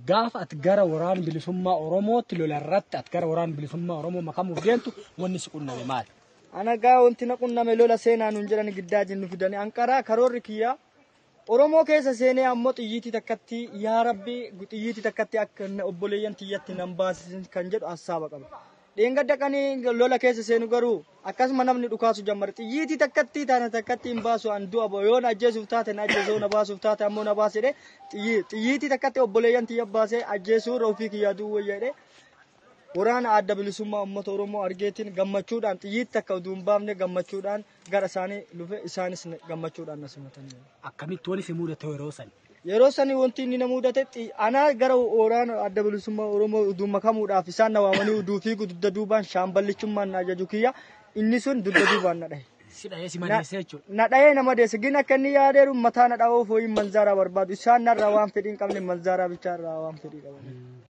Gaafa ati gara Waraana Bilisummaa Oromootti lola irratti, ati gara Waraana Bilisummaa Oromoo makamuuf deemtu, wanni si qunname maali? Ana gaa wanti na qunname, lola seenaa nuun jedhani, giddaa nu fidani. Anqaraa karoorri kiyyaa Oromoo keessa seenee ammoo xiyyiitii takkatti, yaa Rabbi, xiyyiitii takkatti akka obboleeyyan tiyyatti nan baasisin kan jedhu hassaaba qaba. Dheengadda qanii lola keessa seenu garuu akkasuma namni dhukaasu jammare, xiyyiitii takkatti tana takkatti hin baasu, an du'a, yoo na ajjeesuuf taate na ajjeesuu, na baasuuf taate ammoo na baase jedhee, xiyyiitii takkatti obboleeyyan tiyya baasee ajjeesuu irra ofii kiyyaa du'uu wayya jedhee, waraana Adda Bilisummaa Uummata Oromoo argeetiin gammachuudhaan, xiyyiitti takka utuu hin baafne, gammachuudhaan gara isaanii dhufe. Isaanis gammachuudhaan na simatanii. Akkamitti wani si mudate yeroo sani? Yeroo sani wanti inni na mudate, anaa gara waraana Adda Bilisummaa Oromoo uduu makamuudhaaf isaan na waamanii uduu fiigu, dugda duubaan shaamballichummaan na ajaju kiyya inni sun dugda duubaan na dhahe. Si dhahee si madeessee jechuudha. Na dhahee na madeesse. Gin akka inni yaadeeru mataa na dha'uuf ho'iin manzaaraa barbaadu. Isaan narraa waan fedhii hin qabne, manzaaraa bichaarraa waan fedhii qaban.